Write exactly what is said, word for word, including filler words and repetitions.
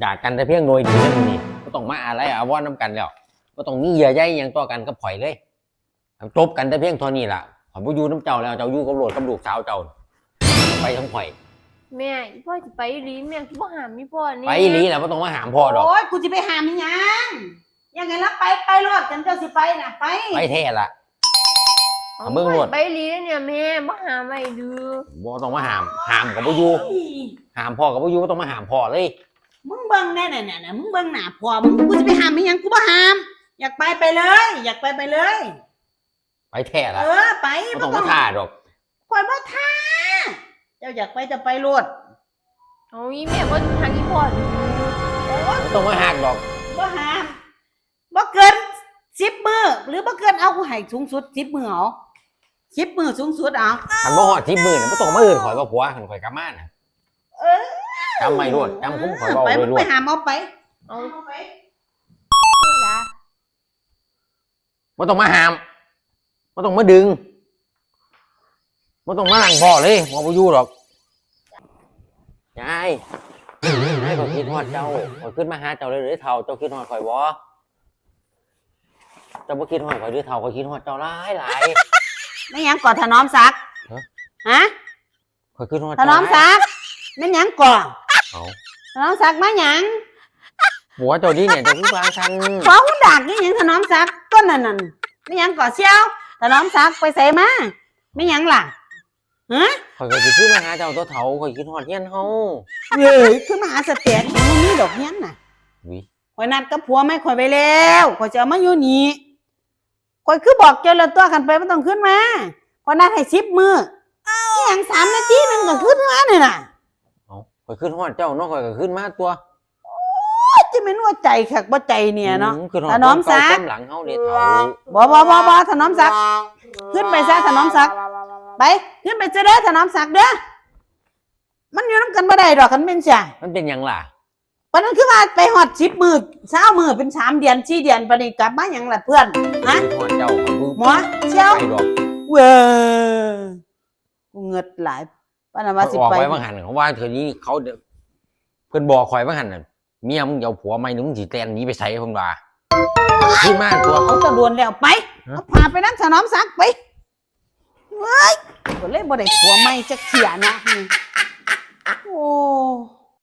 จากกันแต่เพียงโดยดีเท่านี้ บ่ต้องมาอาลัยอาวรณ์นำกันแล้ว บ่ต้องมีเยื่อใยหยังต่อกันกับข่อยเลย จบกันแต่เพียงเท่านี้ล่ะ ข่อยบ่อยู่นำเจ้าแล้ว เจ้าอยู่กับโลดกับลูกสาวเจ้า ไปของข่อย แม่ อีพ่อสิไปอีหลี แม่คือบ่ห้ามอีพ่อนี่ ไปอีหลีล่ะ บ่ต้องมาห้ามพ่อดอก โอ้ย กูสิไปห้ามอีหยัง อยากให้ลาไป ไปโลด คันเจ้าสิไปน่ะ ไป ไปแท้ล่ะ เอา เอาเบิ่งโลด ไปอีหลีเนี่ยแม่ บ่ห้ามไว้ดื้อ บ่ต้องมาห้าม ห้ามก็บ่อยู่ ห้ามพ่อก็บ่อยู่ บ่ต้องมาห้ามพ่อเลย มึงเบิ่งแน่น่ะ น่ะ มึงเบิ่งหน้าพ่อมึง กูสิไปห้ามอีหยัง กูบ่ห้าม อยากไปไปเลย อยากไปไปเลย ไปแท้ล่ะ เออ ไป บ่ต้องมาท้าดอก ข่อยบ่ท้า เจ้าอยากไปเจ้าไปโลด เอาอีแม่บ่ทันอีพ่อ โอ้ย บ่ต้องมาฮักดอก บ่ห้าม บ่เกินสิบมื้อ หรือบ่เกิน เอา กูให้สูงสุดสิบมื้อเอา สิบมื้อสูงสุดเอา คันบ่ฮอดสิบมื้อน่ะ บ่ต้องมาเอิ้นข่อยว่าผัว คันข่อยกลับมาน่ะ เออ จำไว้โลด จำคุมข่อยเว้า ไป ไว้โลด มึงไปห้ามเอาไป เอา เอาไป บ่ต้องมาห้าม บ่ต้องมาดึง บ่ต้องมานั่งพ้อเลย บ่ บ่อยู่ดอก ยาย ยาย ข้อยคิดฮอดเจ้า ข้อยขึ้นมาหาเจ้าเลยเด้อเฒ่า เจ้าคิดฮอดข้อยบ่ เจ้าบ่คิดฮอดข้อยเด้อเฒ่า ข้อยคิดฮอดเจ้าหลายหลาย แม่นหยังก่อถนอมศักดิ์ ฮะ ฮะ ข้อยคิดฮอด ถนอมศักดิ์ แม่นหยังก่อ เอ้า ถนอมศักดิ์มาหยัง ผัวเจ้าดีเนี่ย เจ้าคือวางซั่น ผัวหูดักนี่หยังถนอมศักดิ์ ต้นนั่นนั่น แม่นหยังก่อเสี่ยว ถนอมศักดิ์ไปไสมา แม่นหยังล่ะ ฮะ ข้อยก็สิขึ้นมาหาเจ้าตัวเฒ่า ข้อยคิดฮอดเฮียนเฮา เอ้ย ขึ้นมาหาสแตน มันมีดอกเฮียนน่ะ อุ๊ย ข้อยนัดกับผัวใหม่ข้อยไว้แล้ว ข้อยจะเอามาอยู่นี่ ข้อยคือบอกเจ้าแล้วตัว คันไปบ่ต้องขึ้นมา ข้อยนัดให้สิบมื้อ อีหยังสามนาทีหนึ่งก็ขึ้นมานี่น่ะ เอ้า ข้อยขึ้นฮอดเจ้าเนาะ ข้อยก็ขึ้นมาตัว โอ้ย จะแม่นว่าใจคักบ่ใจเนี่ยเนาะ อืม ขึ้นฮอด ถนอมศักดิ์ ความเก่าความหลังเฮาเด้เฒ่า บ่ บ่ บ่ บ่ ถนอมศักดิ์ ขึ้นไปซะถนอมศักดิ์ ไป ขึ้นไปซะเด้อถนอมศักดิ์เด้อ มันอยู่นำกันบ่ได้ดอก คันแม่นซะ มันเป็นหยังล่ะ ปานนั้นคือว่าไปฮอดสิบมื้อ ซาวมื้อ เป็นสามเดือน สี่เดือน ปานนี้กลับมาหยังล่ะเพื่อน ฮะ ฮอดเจ้า หมอเสี่ยว ไปดอก เว้อ กูเงิดหลาย ปานนั้นว่าสิไป ข้อยออกไปว่าหั่น เขาว่าเทื่อนี้เขา เพิ่นบอกข้อยว่าหั่นน่ะ เมียมึงเอาผัวใหม่ มึงสิแล่นหนีไปไส เพิ่นว่า ขึ้นมาตัว เอาตะโดนแล้วไป ฮะ เอาพาไปนำถนอมศักดิ์ไป เว้ย ก็เลยบ่ได้ผัวใหม่จักเทื่อเนาะ โอ้